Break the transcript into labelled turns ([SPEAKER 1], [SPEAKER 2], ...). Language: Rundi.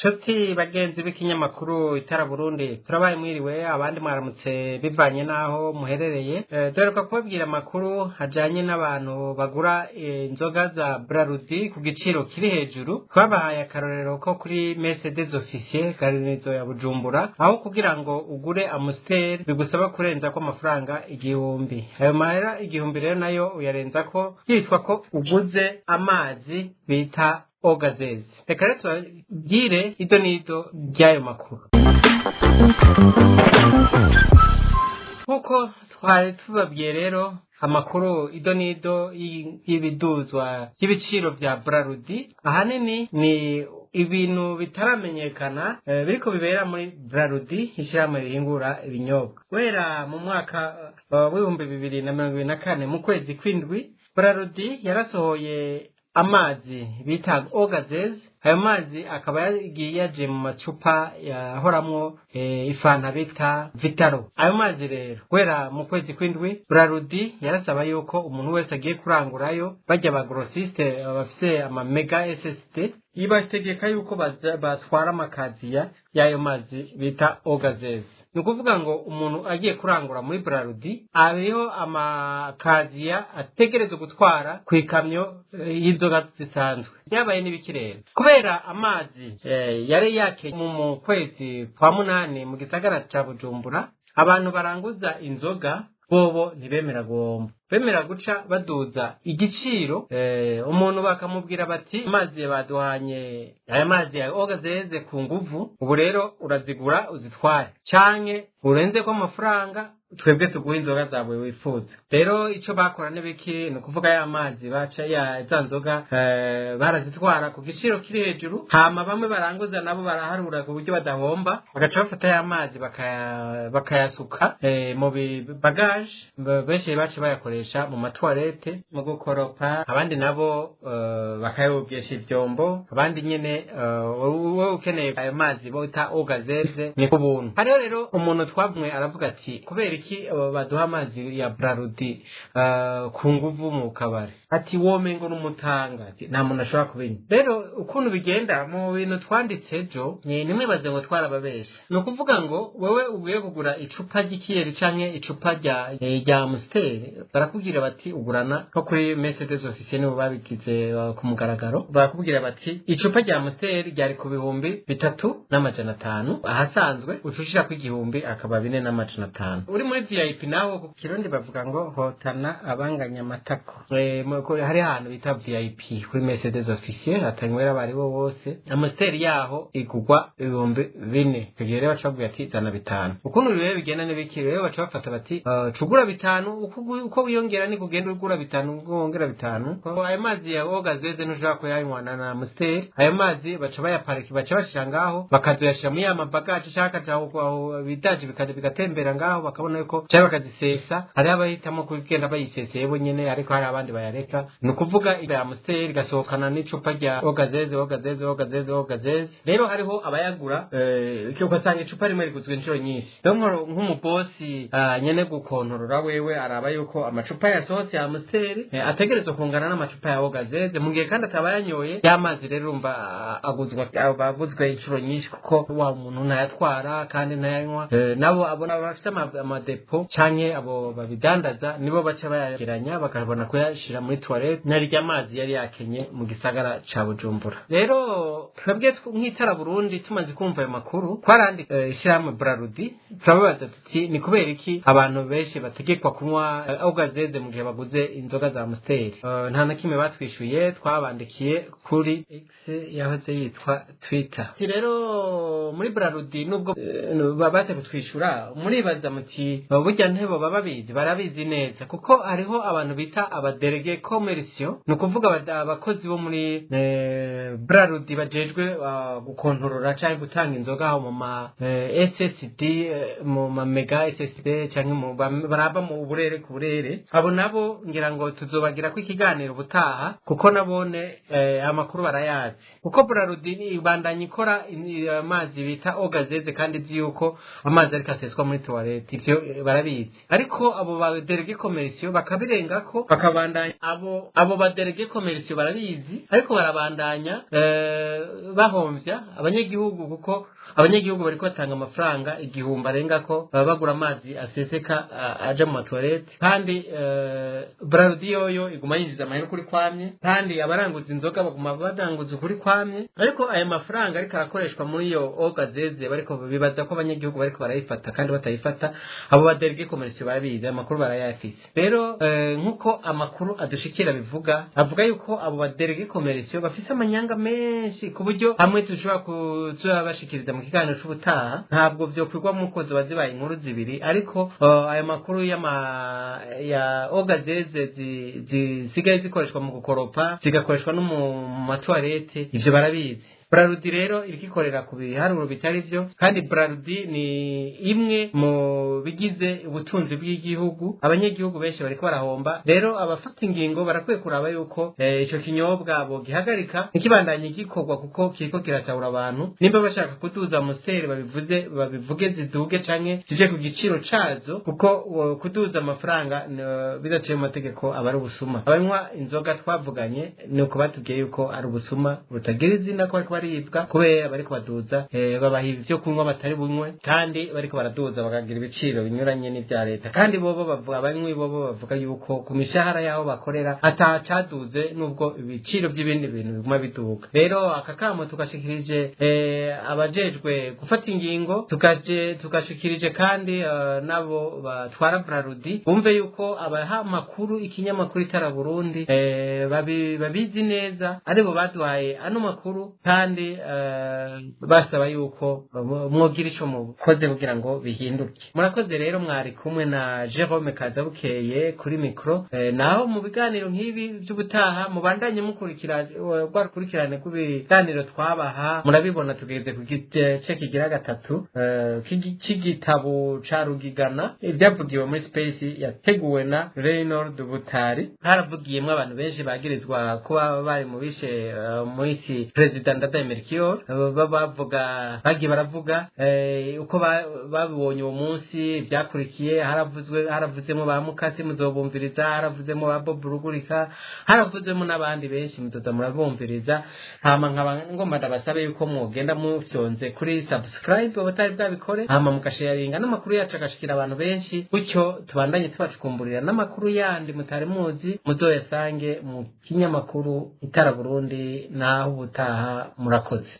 [SPEAKER 1] Nshuti bagenzi b'ikinyamakuru Itara Burundi, turabaye mwiriwe, abandi mwaramutse bivanye n'aho muherereye. Duheruka kubabwira amakuru ajanye n'abantu bagura inzoga za Brarudi ku giciro kiri hejuru. Twabahaye akarorero ko kuri Messe des Officiers garnizo ya Bujumbura, aho kugira ngo ugure Amstel bigusaba kurenza ko amafaranga 1000. Ayo mahera 1000 rero nayo uyarenza ko yitwa ko uguze amazi bita Eau Gazeuse. Reka rero tubabwire ido n'ido ry'ayo makuru. Nk'uko twari tubabwiye rero amakuru ido n'ido y'ibiduzwa y'ibiciro vya Brarudi, ahanini ni ibintu bitaramenyekana biriko bibera muri Brarudi, ishirahamwe rihingura ibinyobwa. Guhera mu mwaka wa 2024 mu kwezi kw'indwi, Brarudi yarasohoye amazi bita Eau Gazeuse. Ayo mazi akaba yagiye yaje mu macupa yahoramwo ifanta bita Vitalo. Ayo mazi rero guhera mu kwezi kw'indwi, Brarudi yarasaba yuko umuntu wese agiye kurangurayo, bajya ba grossiste bafise ama mega SSD, ibategeka yuko batwara amakaziya y'ayo mazi bita Eau Gazeuse. Ni ukuvuga ngo umuntu agiye kurangura muri Brarudi hariho amakaziya ategerezwa gutwara ku ikamyo y'inzoga zisanzwe. Byabaye n'ibiki rero? Kubera amazi yari yakenye mu kwezi kwa munani mu gisagara ca Bujumbura, abantu baranguza inzoga bobo ntibemera guhomba, bemera guca baduza igiciro. Umuntu bakamubwira bati amazi baduhanye, aya mazi ya Eau Gazeuse ku nguvu, ubu rero urazigura uzitware canke urenze ko amafaranga twebwe tuguha inzoga zawe wifuza. Rero ico bakora n'ibiki? Ni ukuvuga ya mazi baca ya za nzoga barazitwara ku giciro kiri hejuru, hama bamwe baranguza nabo baraharura ku buryo badahomba, bagaca bafata ya mazi bakayasuka mu bagaje. Benshi baca bayakoresha mu matwarete, mu gukoropa, abandi nabo bakayogesha ivyombo, abandi nyene wowe ukeneye ayo mazi bita Eau Gazeuse ni ku buntu. Hariho rero umuntu twavumwe aravuga ati kubera iki baduha amazi ya Brarudi ku nguvu mu kabare? Ati womengo n'umutanga, ati nta muntu ashobora kubinywa. Rero ukuntu bigenda mu bintu twanditse ejo, nimwibaze ngo twarababesha. Ni ukuvuga ngo wewe ugiye kugura icupa ry'ikiyeri canke icupa rya Amstel, barakubwira bati ugurana nko kuri Messe des Officiers, nibo babigize ku mugaragaro. Barakubwira bati icupa rya Amstel ryari ku 3500 ahasanzwe, ucushira ku 1000 akaba 4500. Uri muri VIP naho ku Kirundi bavuga ngo hotana abanganya amatako. Hari ahantu bita VIP kuri Messe des Officiers hatanywera abari bo bose, Amstel yaho igugwa 4000. Icyo gihe rero baca bavuga ati zana 5. Ukuntu rero bigenda n'ibiki rero, baca bafata bati cugura 5, uko wiyongera ni kugenda ugura 5, uko wongera 5. Ko ayo mazi ya Eau Gazeuse ntushobora kuyanywana na Amstel. Ayo mazi baca bayaparika, baca bashira ngaho, bakazoyashira muri ya mabagaje canke akaja aho bidaje bikaja bigatembera ngaho, bakabona yuko canke bakazisesa. Hariho abahitamo kugenda bayiseseye bo nyene, ariko hari abandi bayareka. Ni ukuvuga ya Amstel igasohokana n'icupa rya Eau Gazeuse, Eau Gazeuse, Eau Gazeuse, Eau Gazeuse. Rero hariho abayagura, ugasanga icupa rimwe riguzwe inshuro nyinshi. Rero nk'umubosi nyene gukontorora wewe araba yuko amacupa yasohotse ya Amstel ategerezwa kungana n'amacupa ya Eau Gazeuse, mu gihe kandi ataba yanyoye ya mazi. Rero urumva aguzwa, aguzwe inshuro nyinshi, kuko wa muntu ntayatwara kandi ntayanywa. Nabo abo bafise amadepo canke abo babidandaza nibo baca bayageranya bakabona kuyashira muri toilette narirya amazi yari yakenye mu gisagara ca Bujumbura. Rero twebwe nk'Itara Burundi tumaze kumva ayo makuru, twarandika ishirahamwe Brarudi, turababaza tuti ni kubera iki abantu benshi bategekwa kunywa Eau Gazeuse mu gihe baguze inzoga za Amstel? Nta na kimwe batwishuye. Twabandikiye kuri X yahoze yitwa Twitter. Ati rero muri Brarudi nubwo bate kutwishura, muribaza muti burya ntebo baba babizi? Barabizi neza, kuko hariho abantu bita aba délégués commerciaux, ni ukuvuga abakozi bo muri Brarudi bajejwe gukontorora canke gutanga inzoga aho mu ma SSD, mu ma mega SSD canke mu baraba mu burere ku burere. Abo nabo ngira ngo tuzobagira ko ikiganiro ubutaha, kuko nabone amakuru barayazi, kuko Brarudi ibandanya ikora amazi bita Eau Gazeuse kandi izi yuko amazi ariko aseswa muri toilette. Ivyo barabizi, ariko abo ba délégués commerciaux bakabirengako, bakabandanya. Abo ba délégués commerciaux barabizi, ariko barabandanya bahomvya abanyagihugu, kuko abanyagihugu bariko batanga amafaranga 1000 arengako, baba bagura amazi aseseka aja mu ma toilettes. Kandi Brarudi yoyo iguma yinjiza amahera ukuri kwamye, kandi abaranguza inzoga baguma badanguza ukuri kwamye. Ariko aya mafaranga ariko arakoreshwa muri iyo eau gazeuse, bariko bibaza ko abanyagihugu bariko barayifata kandi batayifata. Abo ba délégués commerciaux barabizi, amakuru barayafise. Rero nk'uko amakuru adushikira bivuga, avuga yuko abo ba délégués commerciaux bafise amanyanga menshi, ku buryo hamwe dushobora kuzabashikiriza mu kiganiro c'ubutaha. Ntabwo vyokwigwamo uko zoba zibaye inkuru zibiri, ariko ayo makuru y'ama ya eau gazeuse zisigaye zikoreshwa mu gukoropa, zigakoreshwa no mu ma toilettes, ivyo barabizi. Brarudi rero iriko ikorera ku biharuro bitari vyo, kandi Brarudi ni imwe mu bigize ubutunzi bw'igihugu. Abanyagihugu benshi bariko barahomba. Rero abafata ingingo barakwiye kuraba yuko ico kinyobwa bogihagarika, ntikibandanye gikorwa, kuko kiriko kirasahura abantu. Nimba bashaka kuduza Amstel, babivuze, babivuge, ziduge canke zije ku giciro cazo, kuko kuduza amafaranga bidaciye mu mategeko aba ari ubusuma. Abanywa inzoga twavuganye ni uko batubwiye yuko ari ubusuma butagira izina, ko bariko baribwa kubera bariko baduza, babaha ivyo kunywa batari bunywe, kandi bariko baraduza bakagira ibiciro binyuranye n'ivya leta. Kandi bobo bavuga, abanywi bobo bavuga yuko ku mishahara y'aho bakorera atacaduze, nubwo ibiciro by'ibindi bintu biguma biduga. Rero aka kamo tugashikirije abajejwe gufata ingingo, tukaje tugashikirije kandi nabo batwara Brarudi, bumve yuko abaha amakuru ikinyamakuru Itara Burundi babizi neza, aribo baduhaye ano makuru, kandi basaba yuko mwogira ico mukoze kugira ngo bihinduke. Murakoze. Rero mwari kumwe na Jerome Kazabukeye kuri micro, naho mu biganiro nk'ibi by'ubutaha mubandanye mukurikira rwa rukurikirane rw'ibiganiro twabaha. Murabibona, tugeze ku gice kigira gatatu c'igitabo ca Rugigana, ibyavugiwe muri space yateguwe na Reynold Butari. Haravugiyemwo abantu benshi bagirizwa kuba bari mu bishe muhisi Perezida Ndadaye Melchior. Bavuga, bagiye baravuga uko babibonye uwo munsi, byakurikiye. Haravuzwe, haravuzemo ba Mukasi, muzobumviriza, haravuzemo ba Bob Rugurika, haravuzemo n'abandi benshi, muzoza murabumviriza. Hama nkaba ngomba ndabasabe yuko mwogenda mufyonze kuri subscribe abatari bwabikore, hama mugasharinga n'amakuru yacu agashikira abantu benshi, gutyo tubandanye tubacukumburira n'amakuru yandi mutari muzi, muzoyasange mu kinyamakuru Itara Burundi. Naho ubutaha, murakoze.